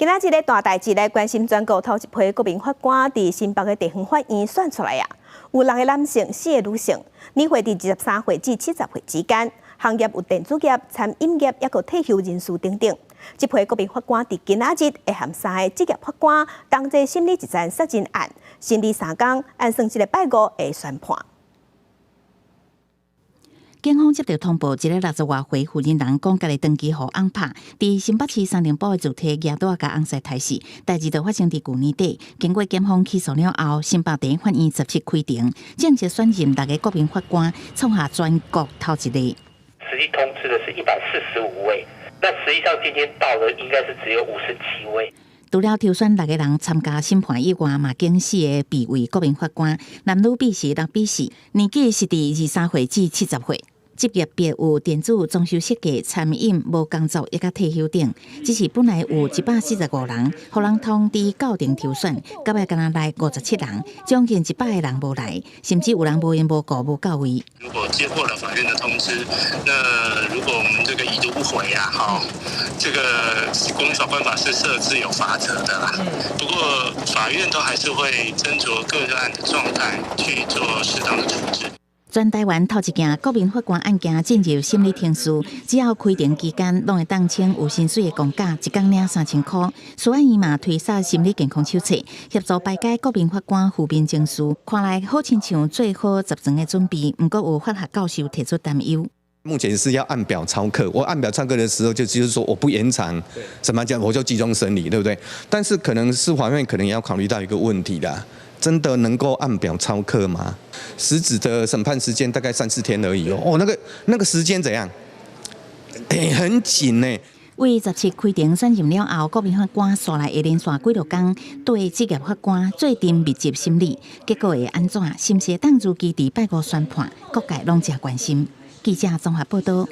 今仔日的大代誌來關心全國頭一批國民法官佇新北的地方法院選出來啊，有六个男性，四个女性，年歲佇23歲至70歲之間，行業有電子業、餐飲業，抑閣退休人士等等。這批國民法官佇今仔日會和三个職業法官同齊審理一件殺人案，審理3工，按算這个拜五會宣判。警方接到通報，一个60外歲婦人人講，家己長期予翁拍，佇新北市三重埔的住宅舉刀共翁婿刣死。代誌就發生佇舊年底，經過檢方起訴了後，新北地法院十七開庭，正式選任六个國民法官，創下全國頭一个。實際通知的是145位，那實際上今天到的應該是只有50幾位。除了抽選六个人參加審判以外，嘛揀四个備位國民法官，男女比是6比4，年紀是佇23歲至70歲。職業別有電子裝修設計、餐飲、無工作，抑佮退休等。只是本來有145人，予人通知到庭抽選，到尾干焦來57人，將近100個人無來，甚至有人無緣無故無到位。如果接獲了法院的通知，那如果我們這個已讀不回啊，哈，這個國民法官法是設置有罰則的啦。不過法院都還是會斟酌個案的狀態去做適當的處置。全台灣頭一件國民法官案件進入審理程序，只要開庭期間攏會當請有薪水的公假，一工領3000箍。司法院嘛推捒心理健康手冊，協助排解國民法官負面情緒。看來好親像做好十全的準備，毋過有法學教授提出擔憂。目前是要按表操課，我按表操課的時候就是說我不延長，什麼講我就集中審理，對不對？但是可能司法院可能也要考慮到一個問題啦。真的能夠按表操課嗎？實質的審判時間大概三四天而已哦。哦，那個時間怎樣？欸，很緊呢。為17開庭選任了後，國民法官紲來會連續幾落工對職業法官做陣密集審理，結果會按怎？是毋是會當如期佇拜五宣判？各界攏誠關心。記者綜合報道。